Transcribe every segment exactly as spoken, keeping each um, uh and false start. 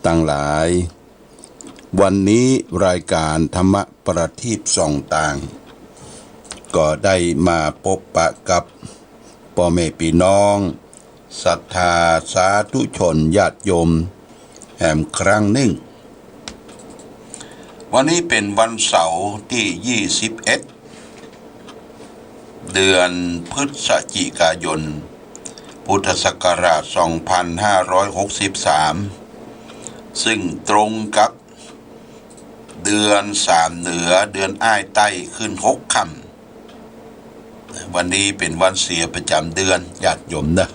ตังหลาย วันนี้รายการธรรมประทีปส่องตาง ก็ได้มาปบปะกับป้อแม่ปี้น้อง ศรัทธาสาธุชนญาติโยมแหมครั้งนึ่ง วันนี้เป๋นวันเสาร์ตี้ยี่สิบเอ็ด เดือนพฤศจิกายน พุทธศักราชสองพันห้าร้อยหกสิบสาม ซึ่งตรงกับเดือนสามเหนือ เดือนอ้ายใต้ขึ้นหกค่ำ วันนี้เป๋นวันเสียประจ๋ำเดือน ญาติโยมนะ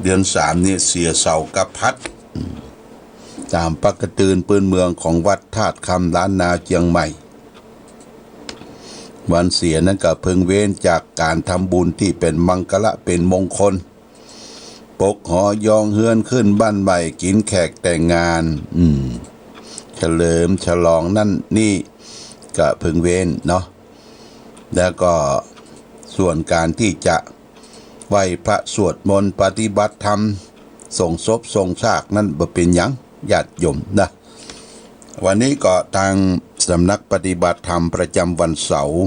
เดือนสามนี่เสียเสาร์กับหัส ต๋ามปกติปื้นเมืองของวัดธาตุคำล้านนาเจียงใหม่ วันเสียนั้นก็เพิ่งเว้นจากก๋านทำบุญตี้เป๋นมังคละเป๋นมงคล ปกหอยองเฮือนขึ้นบ้านใหม่ กิ๋นแขกแต่งงาน อืม เฉลิมฉลองนั่นนี่ ก็เพิ่งเว้นเนาะ แล้วก็ส่วนก๋านตี้จะ ไหว้พระสวดมนต์ปฏิบัติธรรม ส่งศพส่งซากนั้นบ่เป๋นหยัง ญาติโยมนะ วันนี้ก็ตางสำนักปฏิบัติธรรมประจ๋ำวันเสาร์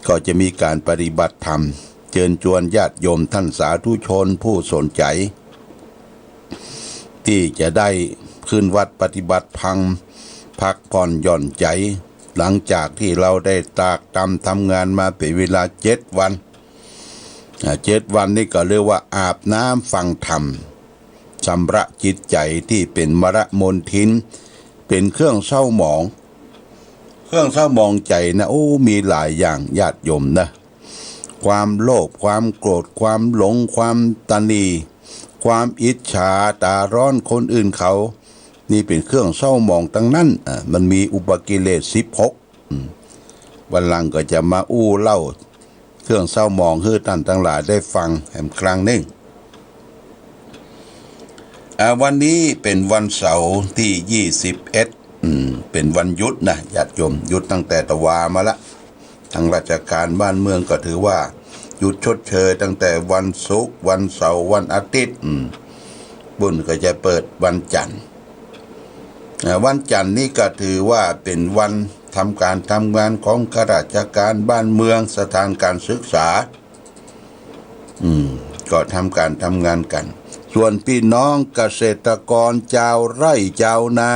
ก็จะมีก๋านปฏิบัติธรรม เจิญจวนญาติโยมต้านสาธุชนผู้สนใจ๋ ตี้จะได้ขึ้นวัดปฏิบัติธรรม พักผ่อนหย่อนใจ๋ หลังจากตี้เฮาได้ตรากตรำทำงานมาเป๋นเวลาเจ็ดวัน อ่า เจ็ดวันนี่ก็เรียกว่าอาบน้ำฟังธรรม ชำระจิตใจ๋ตี้เป๋นมลมลทิน เป๋นเครื่องเศร้าหมอง เครื่องเศร้าหมองใจ๋นะ โอ้ มีหลายอย่าง ญาติโยมนะ ความโลภ ความโกรธ ความหลง ความตณี ความอิจฉาต๋าร้อนคนอื่นเขา นี่เป๋นเครื่องเศร้าหมองตังนั้น อ่า มันมีอุปกิเลสสิบหก อืม วันหลังก็จะมาอู้เล่าเครื่องเศร้าหมองหื้อต้านตังหลายได้ฟังแหมครั้งนึ่ง อ่า วันนี้เป๋นวันเสาร์ตี้ยี่สิบเอ็ด อืม เป๋นวันหยุดนะ ญาติโยม หยุดตั้งแต่ตะวามาละ ตางราชก๋านบ้านเมืองก็ถือว่าหยุดชดเชยตั้งแต่วันศุกร์ วันเสาร์ วันอาทิตย์ อืม ปุ้นก็จะเปิดวันจันทร์ อ่า วันจันทร์นี่ก็ถือว่าเป๋นวันทำก๋านทำงานของข้าราชก๋านบ้านเมือง สถานก๋านศึกษา อืม ก็ทำก๋านทำงานกั๋น ส่วนปี้น้องเกษตรกรจาวไร่จาวนา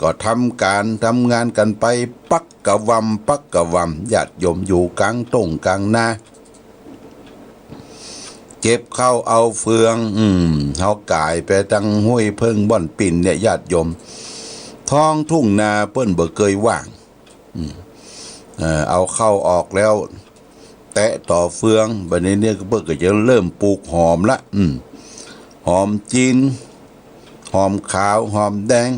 ก็ทำก๋านทำงานกั๋นไปปักกะวำปักกะวำ ญาติโยม อยู่ก๋างต้งก๋างนา เก็บข้าวเอาเฟือง อืม เฮาก๋ายไปตางห้วยเพิ่งบ่อนปิ่นเนี่ย ญาติโยม ท้องทุ่งนาเปิ้นบ่เกยว่าง อืม เอ่อ เอาข้าวออกแล้ว แตะต่อเฟือง บัดนี้เนี่ยเปิ้นก็จะเริ่มปลูกหอมละ อืม หอมจีน หอมขาว หอมแดง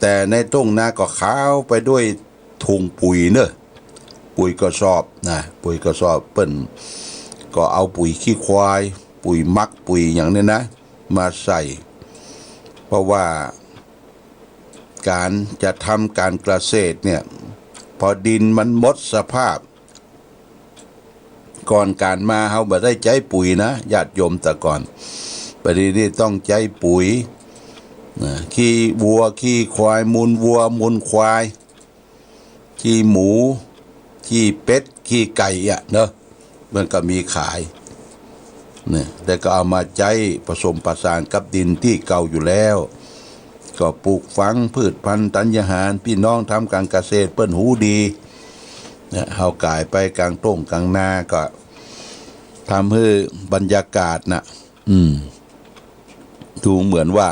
แต่ในต้งนาก็ขาวไปด้วยถุงปุ๋ยเนอะ ปุ๋ยกระสอบนะ ปุ๋ยกระสอบ เปิ้นก็เอาปุ๋ยขี้ควาย ปุ๋ยหมัก ปุ๋ยหยังเนี่ยนะ มาใส่ เพราะว่าก๋านจะทำก๋านเกษตรเนี่ย พอดินมันหมดสภาพ ก่อนก๋านมาเฮาบ่ได้ใจ๊ปุ๋ยนะ ญาติโยม แต่ก่อน บัดนี้นี่ต้องใจ๊ปุ๋ยนะ ขี้วัว ขี้ควาย มูลวัว มูลควาย ขี้หมู ขี้เป็ด ขี้ไก่อะเนอะ มันก็มีขาย เนี่ย แล้วก็เอามาใจ๊ผสมผสานกับดินตี้เก่าอยู่แล้ว ก็ปลูกฝังพืชพันธุ์ธัญญาหาร ปี้น้องทำก๋านเกษตรเปิ้นฮู้ดี เนี่ย เฮาก๋ายไปก๋างต้งก๋างนาก็ทำหื้อบรรยากาศน่ะ อืม ดูเหมือนว่า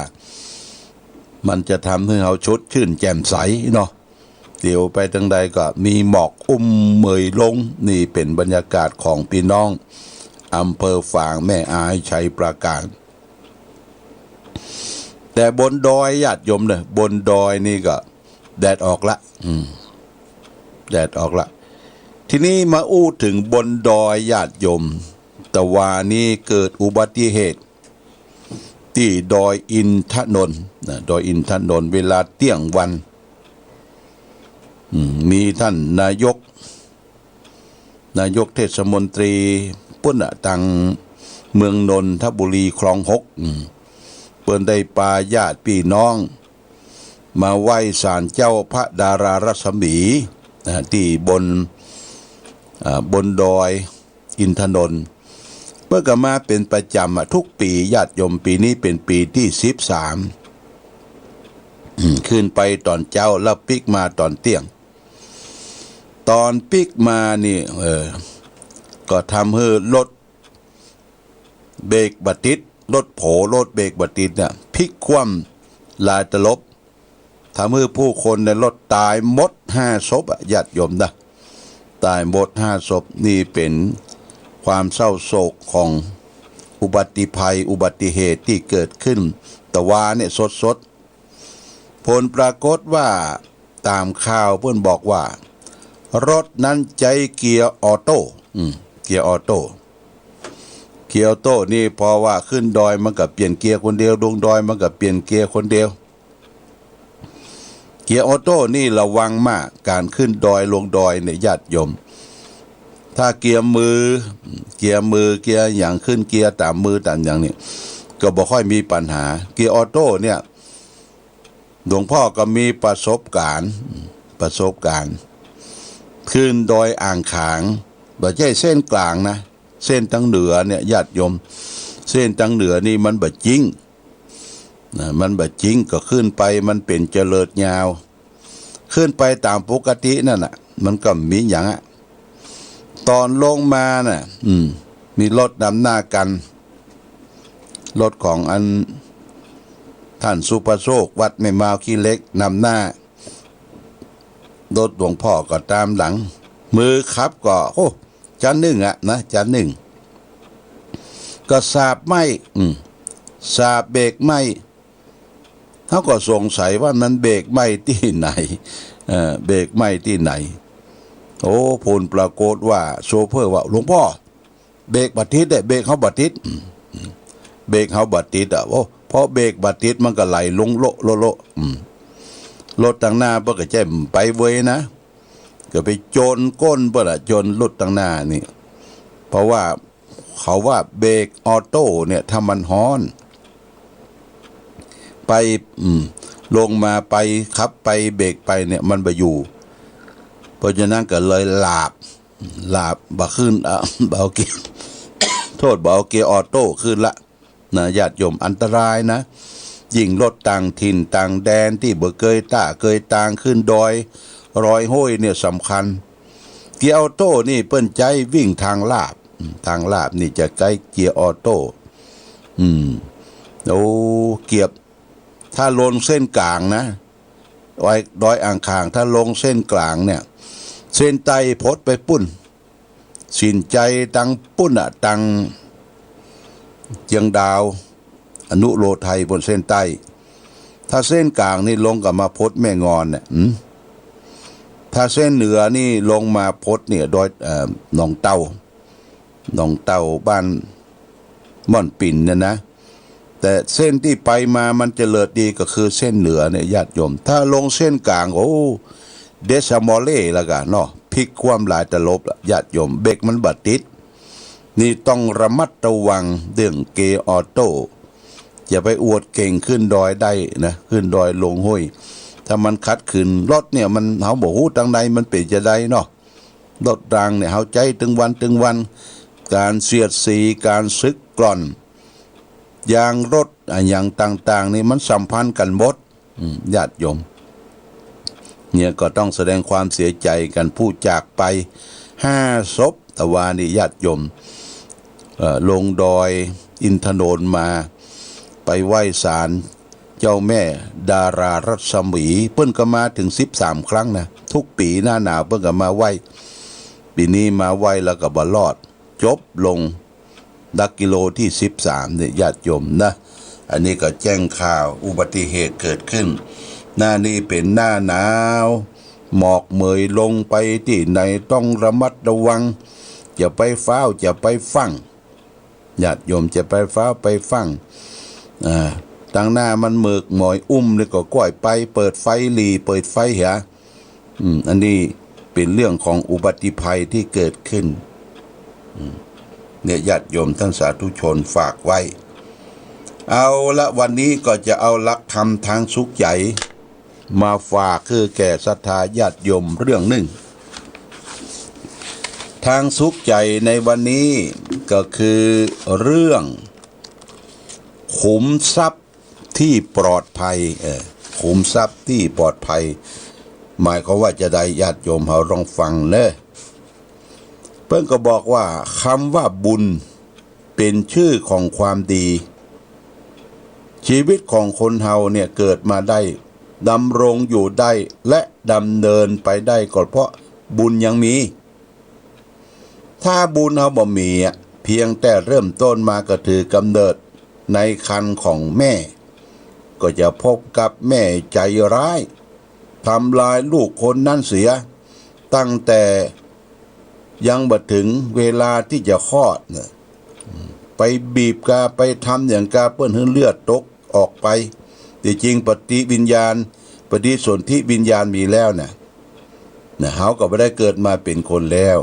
มันจะทำหื้อเฮาสดชื่นแจ่มใสเนาะ เตียวไปตางใดก็มีหมอกอุ้มเหมยลง นี่เป๋นบรรยากาศของปี้น้องอำเภอฝางแม่อาย ชัยปราการ แต่บนดอยญาติโยมเนอะ บนดอยนี่ก็แดดออกละ อืม แดดออกละ ทีนี้มาอู้เถิงบนดอยญาติโยม ตะวานี้เกิดอุบัติเหตุ ตี้ดอยอินทนนท์นะ ดอยอินทนนท์ เวลาเตี้ยงวัน อืม มีต้านนายก นายกเทศมนตรีปุ้นน่ะ ตางเมืองนนทบุรี คลองหก อืม เปิ้นได้ปาญาติปี้น้อง มาไหว้ศาลเจ้าพระดารารัศมี อ่า ตี้บน อ่า บนดอยอินทนนท์ เปิ้นก็มาเป๋นประจ๋ำอะ กู้ปี๋ ญาติโยม ปี๋นี้เป๋นปี๋ตี้สิบสาม อืม ขึ้นไปต๋อนเจ๊า แล้วปิ๊กมาต๋อนเตี้ยง ต๋อนปิ๊กมานี่ เออ ก็ทำหื้อรถเบรกบ่ติด รถโผล่ รถเบรกบ่ติดเนี่ย พลิกคว่ำหลายตลบ ทำหื้อผู้คนในรถต๋ายหมดห้าศพอะ ญาติโยมนะ ต๋ายหมดห้าศพ นี่เป๋นความเศร้าโศกของอุบัติภัย อุบัติเหตุตี้เกิดขึ้นตะวาเนี่ยสดๆ ผลปรากฏว่า ต๋ามข่าวเปิ้นบอกว่า รถนั้นใจ๊เกียร์ออโต้ อืม เกียร์ออโต้ เกียร์ออโต้นี่ เพราะว่าขึ้นดอยมันก็เปลี่ยนเกียร์คนเดียว ลงดอยมันก็เปลี่ยนเกียร์คนเดียว เกียร์ออโต้นี่ระวังมาก ก๋านขึ้นดอยลงดอยเนี่ย ญาติโยม ถ้าเกียร์มือ เกียร์มือ เกียร์หยัง ขึ้นเกียร์ต๋ามมือต๋ามหยังเนี่ย ก็บ่ค่อยมีปัญหา เกียร์ออโต้เนี่ย หลวงพ่อก็มีประสบก๋ารณ์ ประสบก๋ารณ์ ขึ้นดอยอ่างขาง บ่ใจ้เส้นก๋างนะ เส้นตางเหนือเนี่ย ญาติโยม เส้นตางเหนือนี่มันบ่จิ๊งนะ มันบ่จิ๊ง ก็ขึ้นไปมันเป๋นจรวดยาว ขึ้นไปต๋ามปกตินั่นน่ะ มันก็บ่มีหยังอะ ต๋อนลงมาน่ะ อืม มีรถนำหน้ากั๋น รถของอันต้านสุภโชค วัดแม่มาวขี้เหล็ก นำหน้า รถหลวงพ่อก็ต๋ามหลัง มือขับก็ โอ้ จั๊นนึ่งอะนะ จั๊นนึ่ง ก็สาบไหม้ อืม สาบเบรกไหม้ เฮาก็สงสัยว่ามันเบรกไหม้ตี้ไหน เอ่อ เบรกไหม้ตี้ไหน โอ้ ผลปรากฏว่าโชเฟอร์ว่า หลวงพ่อ เบรกบ่ติดเด้ เบรกเฮาบ่ติด อืม เบรกเฮาบ่ติดอะ โอ้ พอเบรกบ่ติดมันก็ไหลลงโละโละโละ อืม รถตางหน้าเปิ้นก็ใจ้ไปเวยนะ ก็ไปจนก้นเปิ้นอะ จนรถตางหน้านี่ เพราะว่าเขาว่าเบรกออโต้เนี่ย ถ้ามันฮ้อน ไป อืม ลงมาไป ขับไปเบรกไปเนี่ย มันบ่อยู่ เพราะฉะนั้นก็เลยหลาบ หลาบ บ่ขึ้น อ่ะ บ่เอาเกียร์ โทษ บ่เอาเกียร์ออโต้ขึ้นละ นะ ญาติโยม อันตรายนะ ยิ่งรถต่างถิ่นต่างแดนตี้บ่เกยต้าเกยตางขึ้นดอย ดอยห้วยเนี่ยสำคัญ เกียร์ออโต้นี่เปิ้นใจ๊วิ่งตางลาด อืม ตางลาดนี่จะใจ๊เกียร์ออโต้ อืม โอ้ เกือบ ถ้าลงเส้นก๋างนะ ดอย ดอยอ่างขาง ถ้าลงเส้นก๋างเนี่ย เส้นใต้พดไปปุ้น สินชัยตางปุ้นอะ ตางเจียงดาว อนุโลไทยปุ้นเส้นใต้ ถ้าเส้นก๋างนี่ลงก็มาพดแม่งอนเนี่ย อืม ถ้าเส้นเหนือนี่ลงมาพดเนี่ย ดอย เอ่อ หนองเต้า หนองเต้าบ้านม่อนปิ่นเนี่ยนะ แต่เส้นตี้ไปมามันจะเลิศดีก็คือเส้นเหนือเนี่ย ญาติโยม ถ้าลงเส้นก๋าง โอ้ เดซามอเล่แล้วกะเนาะ พลิกคว่ำหลายตลบละ ญาติโยม เบรกมันบ่ติด นี่ต้องระมัดระวังเรื่องเกียร์ออโต้ อย่าไปอวดเก่งขึ้นดอยได้นะ ขึ้นดอยลงห้วย ถ้ามันขัดขืน รถเนี่ยมัน เฮาบ่ฮู้ตางในมันเป๋นจาใดเนาะ รถรางเนี่ย เฮาใจ๊ตึงวันตึงวัน ก๋านเสียดสี ก๋านสึกกร่อน ยางรถอะหยังต่างๆ นี่มันสัมพันธ์กั๋นหมด อืม ญาติโยม เนี่ยก็ต้องแสดงความเสียใจ๋กั๋น ผู้จากไปห้าศพตะวานี่ ญาติโยม เอ่อ ลงดอยอินทนนท์มา ไปไหว้ศาลเจ้าแม่ดารารัศมี เปิ้นก็มาเถิงสิบสามครั้งนะ กู้ปี๋หน้าหนาวเปิ้นก็มาไหว้ ปี๋นี้มาไหว้แล้วก็บ่รอด จบลง หลักกิโลตี้สิบสามเนี่ย ญาติโยมนะ อันนี้ก็แจ้งข่าวอุบัติเหตุเกิดขึ้น หน้านี้เป๋นหน้าหนาว หมอกเหมยลงไปตี้ไหนต้องระมัดระวัง จะไปฟ้าว จะไปฟั่ง ญาติโยม จะไปฟ้าวไปฟั่ง อ่า ตางหน้ามันหมอกเหมยอุ้มนี่ก็ก้อยไป เปิดไฟหลี เปิดไฟเหีย อืม อันนี้เป๋นเรื่องของอุบัติภัยตี้เกิดขึ้น อืม เนี่ย ญาติโยมท่านสาธุชนฝากไว้ เอาละ วันนี้ก็จะเอาหลักธรรมทางสุขใจ๋มาฝากคือแก่ศรัทธาญาติโยมเรื่องนึ่ง ทางสุขใจ๋ในวันนี้ก็คือเรื่องขุมทรัพย์ตี้ปลอดภัย เออ ขุมทรัพย์ตี้ปลอดภัย หมายความว่าจาใด ญาติโยมเฮาลองฟังเน่อ เปิ้นก็บอกว่ากำว่าบุญ เป๋นจื้อของความดี ชีวิตของคนเฮาเนี่ยเกิดมาได้ ดำรงอยู่ได้ และดำเนินไปได้ก็เพราะบุญยังมี ถ้าบุญเฮาบ่มีอะ เพียงแต่เริ่มต้นมาก็ถือกำเนิดในครรภ์ของแม่ ก็จะพบกับแม่ใจ๋ร้าย ทำลายลูกคนนั้นเสีย ตั้งแต่ยังบ่ถึงเวลาตี้จะคลอดเน่อ ไปบีบกา ไปทำหยังกา เปิ้นหื้อเลือดตกออกไป ตี้จริงปฏิวิญญาณ ปฏิสนธิวิญญาณมีแล้วน่ะ น่ะ เฮาก็บ่ได้เกิดมาเป๋นคนแล้ว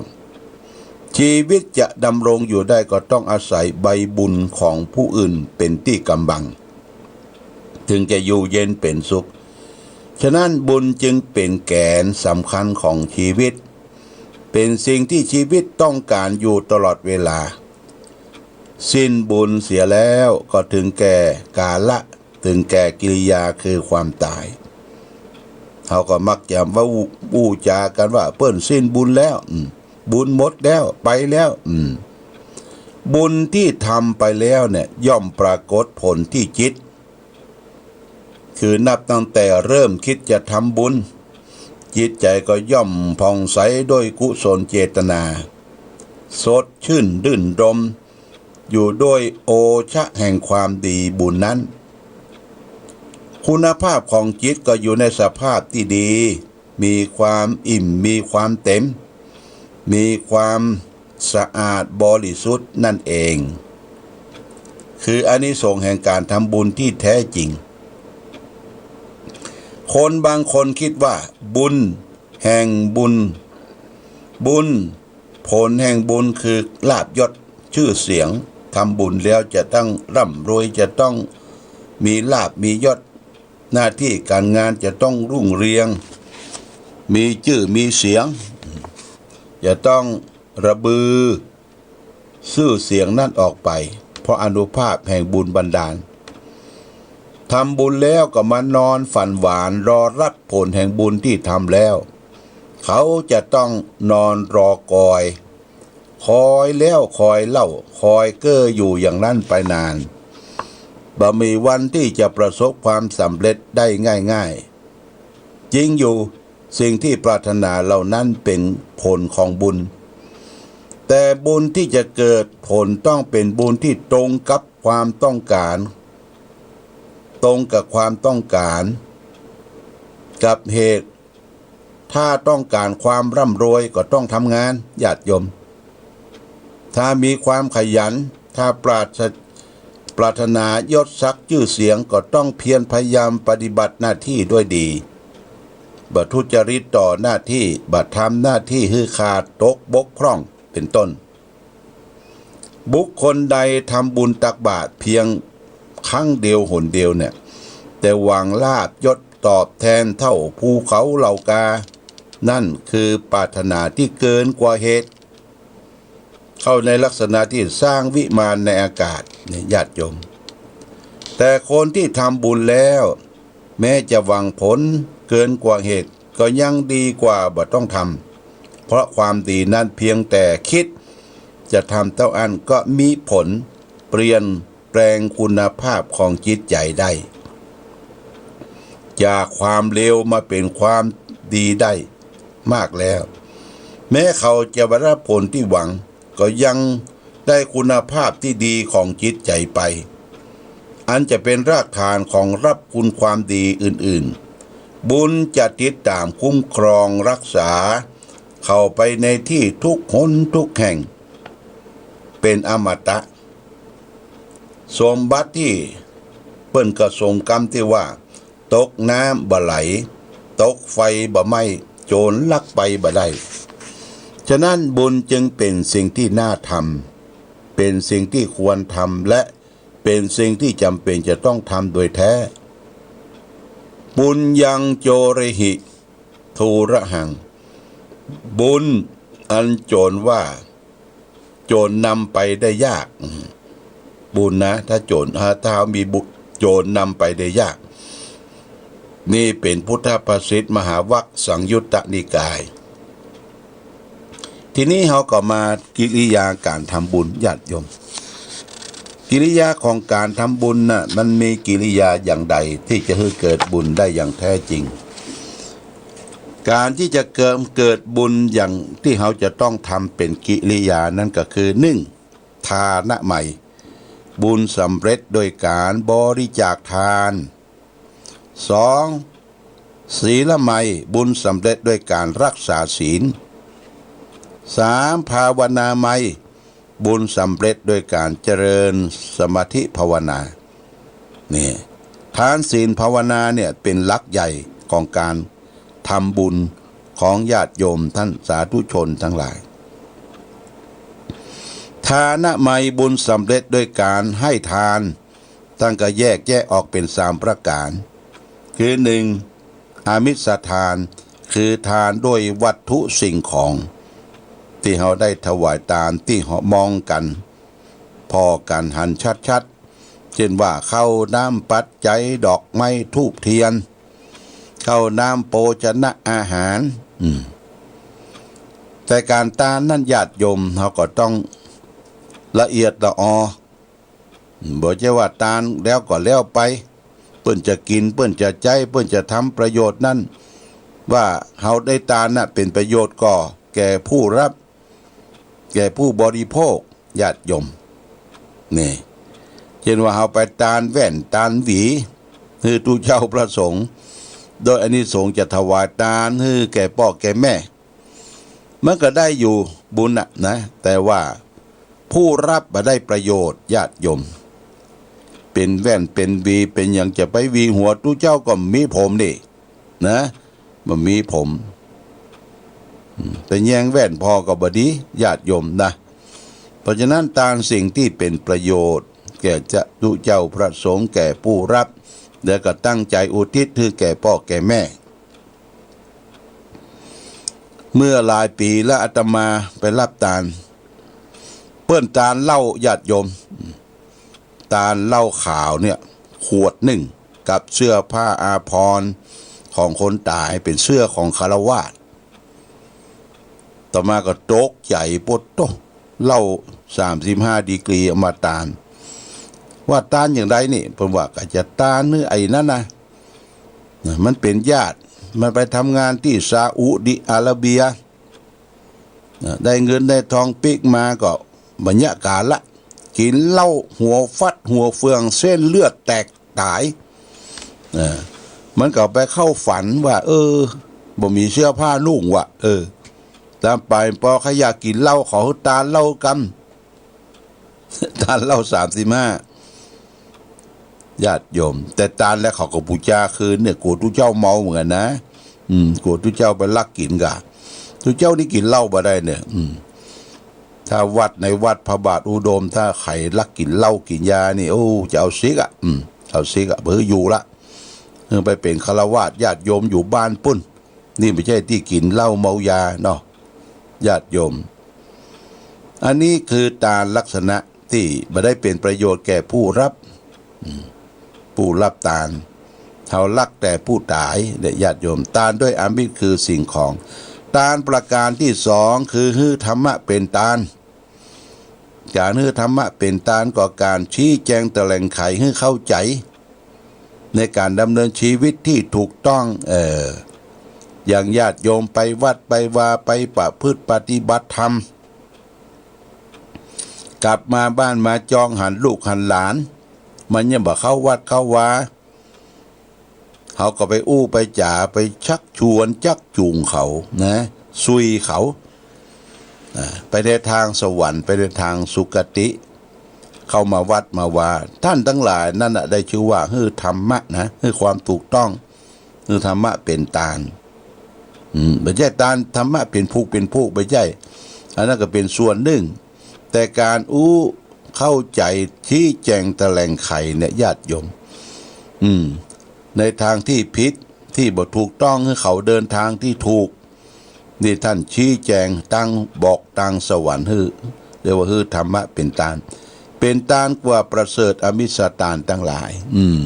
ชีวิตจะดำรงอยู่ได้ก็ต้องอาศัยใบบุญของผู้อื่นเป๋นตี้กำบัง ถึงจะอยู่เย็นเป๋นสุข ฉะนั้นบุญจึงเป๋นแก๋นสำคัญของชีวิต เป๋นสิ่งตี้ชีวิตต้องก๋านอยู่ตลอดเวลา สิ้นบุญเสียแล้วก็ถึงแก่กาละ ถึงแก่กิริยาคือความต๋าย เฮาก็มักจะมาอู้ อู้จ๋ากั๋นว่าเปิ้นสิ้นบุญแล้ว อืม บุญหมดแล้ว ไปแล้ว อืม บุญตี้ทำไปแล้วเนี่ยย่อมปรากฏผลตี้จิต คือนับตั้งแต่เริ่มคิดจะทำบุญ จิตใจ๋ก็ย่อมผ่องใสด้วยกุศลเจตนา สดชื่นรื่นรมย์อยู่ด้วยโอชะแห่งความดีบุญนั้น คุณภาพของจิตก็อยู่ในสภาพตี้ดี มีความอิ่ม มีความเต็ม มีความสะอาดบริสุทธิ์นั่นเอง คืออานิสงส์แห่งก๋านทำบุญตี้แท้จริง คนบางคนคิดว่าบุญแห่งบุญ บุญ ผลแห่งบุญคือลาภยศจื้อเสียง ทำบุญแล้วจะต้องร่ำรวย จะต้องมีลาภมียศ หน้าตี้ก๋านงานจะต้องรุ่งเรือง มีจื้อมีเสียง จะต้องระบือจื้อเสียงนั้นออกไป เพราะอานุภาพแห่งบุญบันดาล ทำบุญแล้วก็มานอนฝันหวานรอฮับผลแห่งบุญตี้ทำแล้ว เขาจะต้องนอนรอคอย คอยแล้วคอยเล่า คอยเก้ออยู่อย่างนั้นไปนาน บ่มีวันตี้จะประสบความสำเร็จได้ง่ายๆ จริงอยู่ สิ่งตี้ปรารถนาเหล่านั้นเป๋นผลของบุญ แต่บุญตี้จะเกิดผลต้องเป๋นบุญตี้ตรงกับความต้องก๋าน ตรงกับความต้องก๋าน กับเหตุ ถ้าต้องก๋านความร่ำรวยก็ต้องทำงาน ญาติโยม ถ้ามีความขยัน ถ้าปรารถ- ปรารถนายศศักดิ์จื้อเสียงก็ต้องเพียรพยายามปฏิบัติหน้าตี้ด้วยดี บ่ทุจริตต่อหน้าตี้ บ่ทำหน้าตี้หื้อขาดตกบกพร่อง เป๋นต้น บุคคลใดทำบุญตักบาตรเพียงครั้งเดียวหนเดียวเนี่ย แต่หวังลาภยศตอบแทนเต้าภูเขาเหล่ากา นั่นคือปรารถนาตี้เกินกว่าเหตุ เข้าในลักษณะตี้สร้างวิมานในอากาศเนี่ย ญาติโยม แต่คนตี้ทำบุญแล้ว แม้จะหวังผลเกินกว่าเหตุ ก็ยังดีกว่าบ่ต้องทำ เพราะความดีนั้นเพียงแต่คิดจะทำเต้าอั้นก็มีผลเปลี่ยนแปลงคุณภาพของจิตใจ๋ได้ จากความเลวมาเป๋นความดีได้มากแล้ว แม้เขาจะบ่ได้ฮับผลตี้หวัง ก็ยังได้คุณภาพตี้ดีของจิตใจ๋ไป อันจะเป๋นรากฐานของฮับคุณความดีอื่นๆ บุญจะติดต๋ามคุ้มครองฮักษา เข้าไปในตี้ทุกหนทุกแห่ง เป๋นอมตะ สมบัติตี้เปิ้นก็สมกำตี้ว่า ตกน้ำบ่ไหล ตกไฟบ่ไหม้ โจรลักไปบ่ได้ ฉะนั้นบุญจึงเป๋นสิ่งตี้น่าทำ เป๋นสิ่งตี้ควรทำ และ เป๋นสิ่งตี้จ๋ำเป๋นจะต้องทำโดยแต๊ ปุญญังโจริหิ ทูรหัง บุญอันโจ๋รว่า โจ๋รนำไปได้ยาก บุญนะ ถ้าโจ๋ร ถ้า ถ้ามีบุญ โจ๋รนำไปได้ยาก นี่เป๋นพุทธภาษิตมหาวักสังยุตตนิกาย ทีนี้เฮาก็มากิริยาก๋านทำบุญ ญาติโยม กิริยาของก๋านทำบุณน่ะ มันมีกิริยาอย่างใดตี้จะหื้อเกิดบุญได้อย่างแต๊จริง ก๋านตี้จะเกิด เกิดบุญอย่างตี้เฮาจะต้องทำเป๋นกิริยานั้นก็คือ นึ่ง ทานมัย บุญสำเร็จโดยก๋านบริจาคทาน สอง ศีลมัย บุญสำเร็จโดยก๋านรักษาศีล สาม ภาวนามัย บุญสำเร็จโดยก๋านเจริญสมาธิภาวนา นี่ ทานศีลภาวนาเนี่ยเป๋นหลักใหญ่ของก๋านทำบุญของญาติโยมต้านสาธุชนตังหลาย ทานมัย บุญสำเร็จโดยก๋านให้ทาน ต้านก็แยกแยะออกเป๋นสามประก๋าน คือ นึ่ง อามิสทาน คือทานด้วยวัตถุสิ่งของ ตี้เฮาได้ถวายตาน ตี้เฮามองกั๋น ผ่อกั๋น หันชัดๆ เจ้นว่าข้าวน้ำปัจจัย ดอกไม้ธูปเตียน ข้าวน้ำโภชนะอาหาร อืม แต่ก๋านตานนั้นญาติโยมเฮาก็ต้องละเอียดละออ บ่ใจ้ว่าตานแล้วก็แล้วไป เปิ้นจะกิ๋น เปิ้นจะใจ๊ เปิ้นจะทำประโยชน์นั้น ว่าเฮาได้ตานน่ะเป๋นประโยชน์ก่อแก่ผู้รับ แก่ผู้บริโภค ญาติโยม นี่ เจ้นว่าเฮาไปตานแว่นตานหวี หื้อตุ๊เจ้าพระสงฆ์ โดยอานิสงส์จะถวายตานหื้อแก่ป้อแก่แม่ มันก็ได้อยู่บุญน่ะนะ แต่ว่าผู้รับบ่ได้ประโยชน์ ญาติโยม เป๋นแว่นเป๋นหวี เป๋นหยังจะไปหวีหัวตุ๊เจ้าก็บ่มีผมนี่นะ บ่มีผม อืม ไปแย่งแว่นผ่อก็บ่ดี ญาติโยมนะ เพราะฉะนั้นตานสิ่งตี้เป๋นประโยชน์แก่ตุ๊เจ้าพระสงฆ์ แก่ผู้รับ แล้วก็ตั้งใจ๋อุทิศหื้อแก่ป้อแก่แม่ เมื่อหลายปี๋แล้วอาตมาไปฮับตาน เปิ้นตานเหล้า ญาติโยม ตานเหล้าขาวเนี่ย ขวดนึ่ง กับเสื้อผ้าอาภรณ์ของคนต๋าย เป๋นเสื้อของฆราวาส อาตมาก็ตกใจ๋ โปะโต้ เหล้าสามสิบห้าดีกรีเอามาตาน ว่าตานอย่างใดนี่ เปิ้นว่าก็จะตานหื้อไอ้นั้นนะ นะ มันเป๋นญาติ มันไปทำงานตี้ซาอุดิอาระเบีย นะ ได้เงินได้ทองปิ๊กมาก็บ่เยียะก๋านละ กิ๋นเหล้าหัวฟัดหัวเฟือง เส้นเลือดแตกต๋าย นะ มันก็ไปเข้าฝันว่า เออ บ่มีเสื้อผ้านุ่งว่ะ เออ ตานไปป้อใค่อยากกิ๋นเหล้า ขอหื้อตานเหล้ากำ ตานเหล้าสามสิบห้า ญาติโยม แต่ตานแล้วเขาก็บู๋จาคืนเนี่ย กั๋วตุ๊เจ้าเมาเหมือนกั๋นนะ อืม กั๋วตุ๊เจ้าไปลักกิ๋นก่า ตุ๊เจ้านี่กิ๋นเหล้าบ่ได้เนี่ย อืม ถ้าวัดในวัดพระบาทอุดม ถ้าใผลักกิ๋นเหล้ากิ๋นยานี่ โอ้ จะเอาสิ๊กอะ อืม เอาสิ๊กอะ บ่หื้ออยู่ละ เออ ไปเป๋นฆราวาส ญาติโยมอยู่บ้านปุ้น นี่บ่ใจ้ตี้กิ๋นเหล้าเมายาเนาะ ญาติโยม อันนี้คือตานลักษณะตี้บ่ได้เป๋นประโยชน์แก่ผู้รับ อืม ผู้ฮับตาน เฮาฮักแต่ผู้ต๋ายเนี่ย ญาติโยม ตานด้วยอามิสคือสิ่งของ ตานประก๋านตี้สองคือหื้อธรรมะเป๋นตาน ก๋านหื้อธรรมะเป๋นตานก็ก๋านชี้แจงแถลงไขหื้อเข้าใจ๋ ในก๋านดำเนินชีวิตตี้ถูกต้อง เออ อย่างญาติโยมไปวัดไปวา ไปประพฤติปฏิบัติธรรม กลับมาบ้านมาจองหันลูกหันหลาน มันยังบ่เข้าวัดเข้าวา เฮาก็ไปอู้ไปจ๋า ไปชักชวนชักจูงเขานะ ซุยเขา อ่า ไปในตางสวรรค์ ไปในตางสุคติ เข้ามาวัดมาวา ต้านตังหลายนั้นน่ะ ได้จื้อว่าหื้อธรรมะนะ หื้อความถูกต้อง หื้อธรรมะเป๋นตาน อืม บ่ใจ้ตานธรรมะเป๋นผูกเป๋นผูก บ่ใจ้ อันนั้นก็เป๋นส่วนนึ่ง แต่ก๋านอู้ เข้าใจ๋ ชี้แจ๋งแถลงไขเนี่ย ญาติโยม อืม ในตางตี้ผิด ตี้บ่ถูกต้อง หื้อเขาเดินตางตี้ถูก นี่ต้านชี้แจ๋งตาง บอกตางสวรรค์หื้อ เรียกว่าหื้อธรรมะเป๋นตาน เป๋นตานกว่าประเสริฐอมิสตานตังหลาย อืม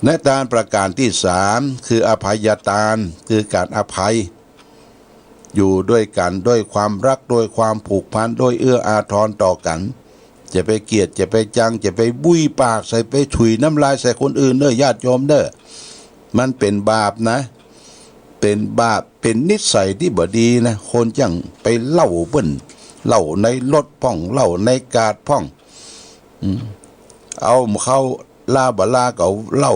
และตานประก๋านตี้สาม คืออภัยตาน คือก๋านอภัย อยู่ตวยกั๋นตวยความฮัก ตวยความผูกพัน ตวยเอื้ออาทรต่อกั๋น จะไปเกลียด จะไปจัง จะไปบุยปากใส่ ไปถุยน้ำลายใส่คนอื่นเน่อ ญาติโยมเน่อ มันเป๋นบาปนะ เป๋นบาป เป๋นนิสัยตี้บ่ดีนะ คนจั้งไปเล่าเปิ้น เล่าในรถพ่อง เล่าในกาดพ่อง อืม เอาเข้า ลาบ่าลาก็เอาเหล้า